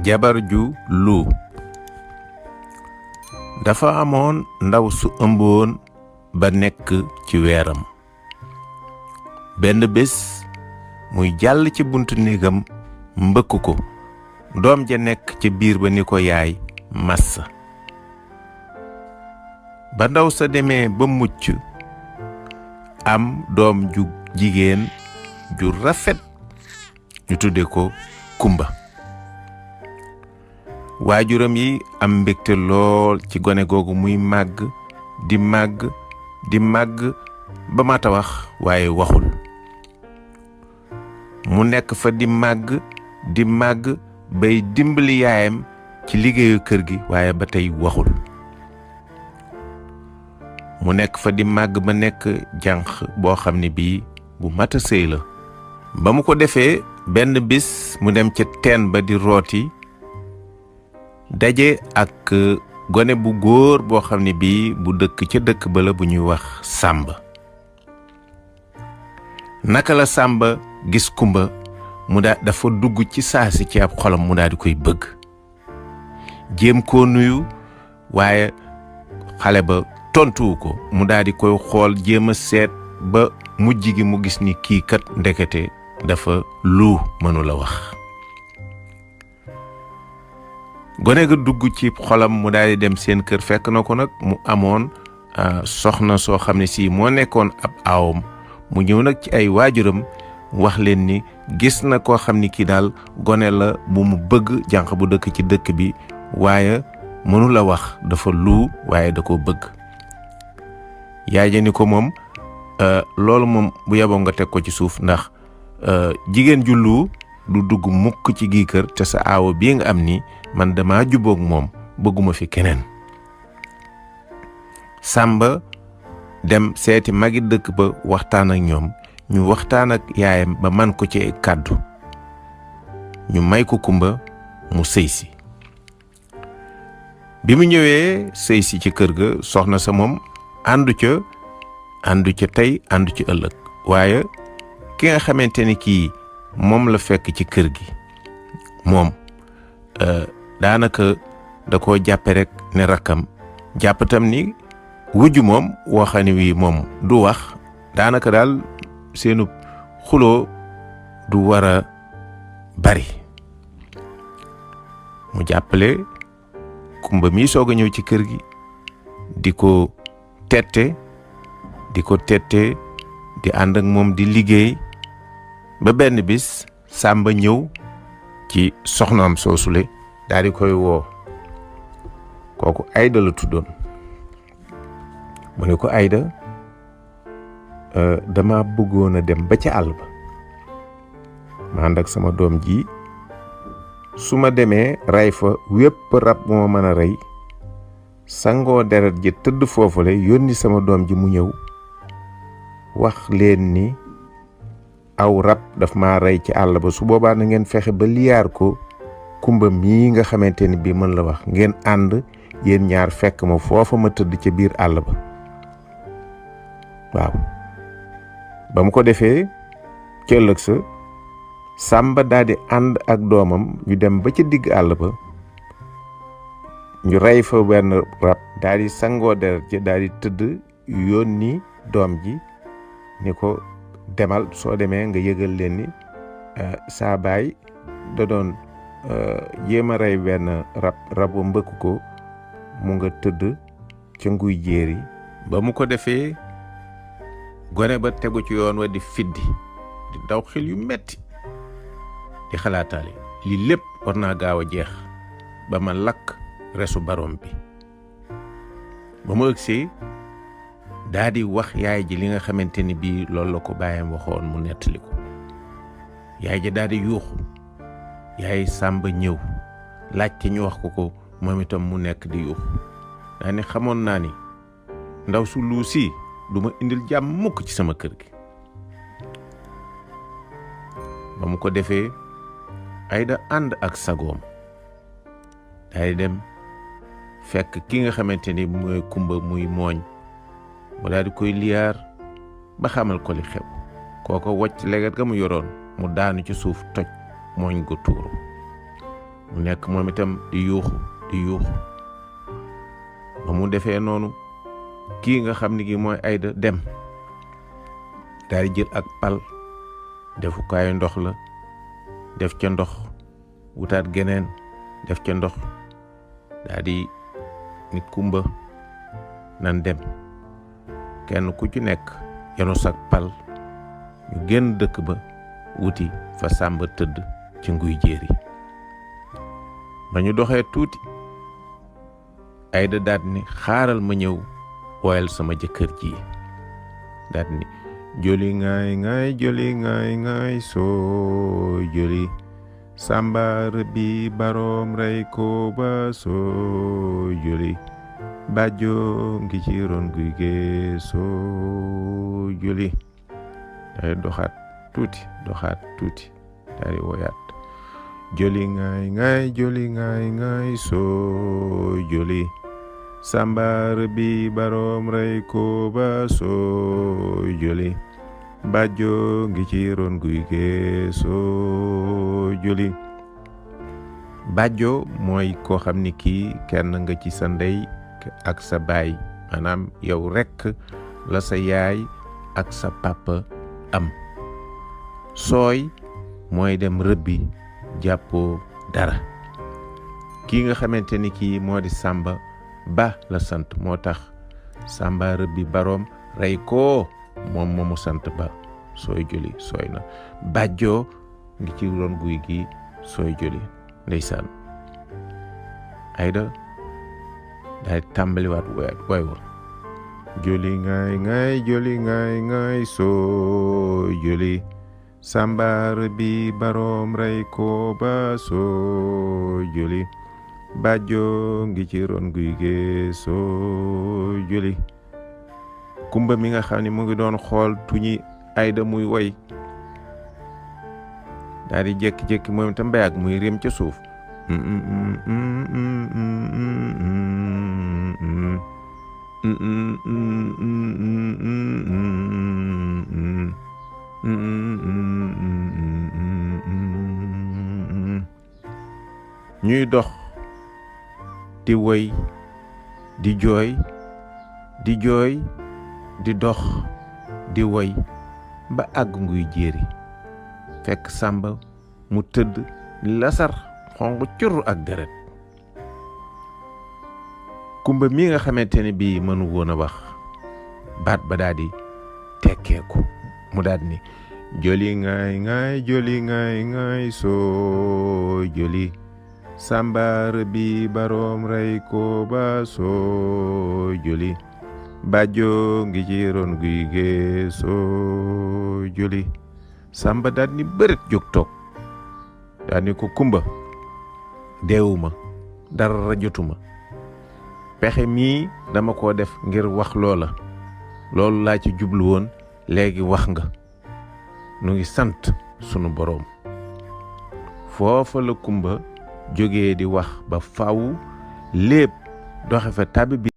jabar ju lu dafa amoon ndaw su ëmboon ba nekk ci weeram benn bés muy jàll ci buntu néegam mbëkk ko doom ja nekk ca biir ba ni ko yaay massa ba ndaw sa demee ba mucc am doom ju jigéen ju rafet ñu tudde ko Kumba waajuram yi am mbégte lool ci gone googu muy màgg di màgg ba mata wax waaye waxul mu nekk fa di màgg bay dimbali yaayam ci liggéeyu kër gi waaye ba tey waxul mu nekk fa di màgg ba nekk jànq boo xam ne bii bu mata sëy la ba mu ko defee benn bis mu dem ca teen ba di rooti daje ak gone bu góor boo xam ne bii bu dëkk ca dëkk ba la bu ñuy wax Sàmba naka la Sàmba gis Kumba mu dafa dugg ci saasi ci ab xolam mu daal di koy bëgg jéem koo nuyu waaye xale ba tontuwu ko mu daal di koy xool jéem a seet ba mujj gi mu gis ni kii kat ndekete dafa lu mënula wax gone ga dugg ci xolam mu daal di dem seen kër fekk na ko nag mu amoon soxna soo xam ne si moo nekkoon ab aawam mu ñëw nag ci ay waajuram wax leen ni gis na koo xam ni kii daal gone la bu mu bëgg jànq bu dëkk ci dëkk bi waaye mënula wax dafa lu waaye da koo bëgg yaay ja ni ko moom loolu moom bu yeboo nga teg ko ci suuf ndax jigéen ju lu du dugg mukk ci gii kër te sa aawo bii nga am ni man dama jubóog moom bëgguma fi keneen Sàmba dem seeti magi dëkk ba waxtaan ak ñoom ñu waxtaan ak yaayam ba man ko ci kàddu ñu may ko Kumba mu sëy si bi mu ñëwee sëy si ci kër ga soxna sa moom àndu ca tey àndu ci ëllëg waaye ki nga xamante ni kii moom la fekk ci kër gi moom daanaka da koo jàppe rek ne rakkam jàppatam ni wujju moom waxani wi moom du wax daanaka daal seenu xuloo du war a bari mu jàppale Kumba mi soog a ñëw ci kër gi di ko tette di ànd ak moom di liggéey ba benn bis Sàmba ñëw ci soxnaam soosule daal di koy woo kooku Ayda la tuddoon mu ne ko Ayda dama bëggoon a dem ba ca àll ba ma ànd ak sama doom ji su ma demee rey fa wépp rab moo mën a rey sangoo deret ji tëdd foofule yónni sama doom ji mu ñëw wax leen ni aw rab daf maa rey ci àll ba su boobaa na ngeen fexe ba liyaar ko Kumba mii nga xamante ni bii mën la wax ngeen ànd yéen ñaar fekk ma foofa ma tëdd ca biir àll ba waaw ba mu ko defee ca ëllëg sa Sàmba daal di ànd ak doomam ñu dem ba ca digg àll ba ñu rey fa benn rab daal di sangoo deret ji daal di tëdd yónni doom ji ni ko demal soo demee nga yëgal leen ni saa baay da doon jéem a rey benn rab wa mbëkk ko mu nga tëdd ca nguy jéeri ba mu ko defee gone ba tegu ci yoon wa di fiddi di daw xel yu metti di xalaataale lii lépp war naa gaaw a jeex ba ma lakk resu barom bi ba mu ëgsee daa di wax yaay ji li nga xamante ni bii loolu la ko bàyyam waxoon mu nettali ko yaay ji daa di yuuxu yaay Sàmba ñëw laajte ñu wax ko moom itam mu nekk di yuuxu daa ni xamoon naa ni ndaw su luu si du ma indil jàmm mukk ci sama kër gi ba mu ko defee Ayda ànd ak sagoom day dem fekk ki nga xamante ni mooy Kumba muy mooñ mu daal di koy liyaar ba xamal ko li xew kooko wocc leget ga mu yoroon mu daanu ci suuf toj mooñ gu tuuru mu nekk moom itam di yuuxu ba mu defee noonu kii nga xam ni gi mooy Ayda dem daal di jël ak pal defukaayu ndox la def ca ndox wutaat geneen def ca ndox daal di ni Kumba nan dem kenn ku ci nekk yenu sak pal ñu génn dëkk ba wuti fa Sàmba tëdd ci nguy jéeri ba ñu doxee tuuti Ayda daal ni xaaral ma ñëw woyal sama jëkkër ji daal ni joli ngaay ngaay joli ngaay ngaay soo joli Sàmba rëbbi baroom rey ko ba soo joli bàjjo ngi ci ron guy gee soo joli day doxaat tuuti daal di woyaat joli ngaay ngaay joli ngaay ngaay soo joli Sàmba rëbbi baroom rey ko ba soo joli bàjjo ngi ci ron guy gee soo joli bàjjo mooy koo xam ni kii kenn nga ci sa ndey ak sa baay maanaam yow rekk la sa yaay ak sa papa am sooy mooy dem rëbbi jàppoo dara kii nga xamante ni kii moo di Sàmba Ba la sant moo tax Sàmba rëbbi baroom rey ko moom moomu sant Ba sooy joli sooy na bàjjoo ngi ci ron guy gi sooy joli ndeysaan Ayda daal tàmbaliwaat way wa joli ngaay ngaay joli ngaay ngaay soo joli Sàmba rëbbi baroom rey ko ba soo joli bàjjo ngi ci ron guy gee soo joli Kumba mi nga xam ne mu ngi doon xool tuñi Ayda muy woy daal di jékki-jékki moom itam ba yàgg muy réem ca suuf ñuy dox di woy di jooy di dox di woy ba àgg nguy jéeri fekk Sàmba mu tëdd lasar xonq cur ak deret Kumba mi nga xamante ne bii mënu woon a wax baat ba daal di tekkeeku mu daal ni joli ngaay ngaay joli ngaay ngaay soo joli Sàmba rëbbi baroom rey ko ba soo joli bàjjo ngi ci ron guy gee soo joli Sàmba daal ni bërit jóg toog daal ni ko Kumba deewuma dara jotuma pexe mii dama ko def ngir wax loolu laa ci jublu woon léegi wax nga nu ngi sant sunu boroom foofa la Kumba jógee di wax ba faw lépp doxe fa tàbbi bi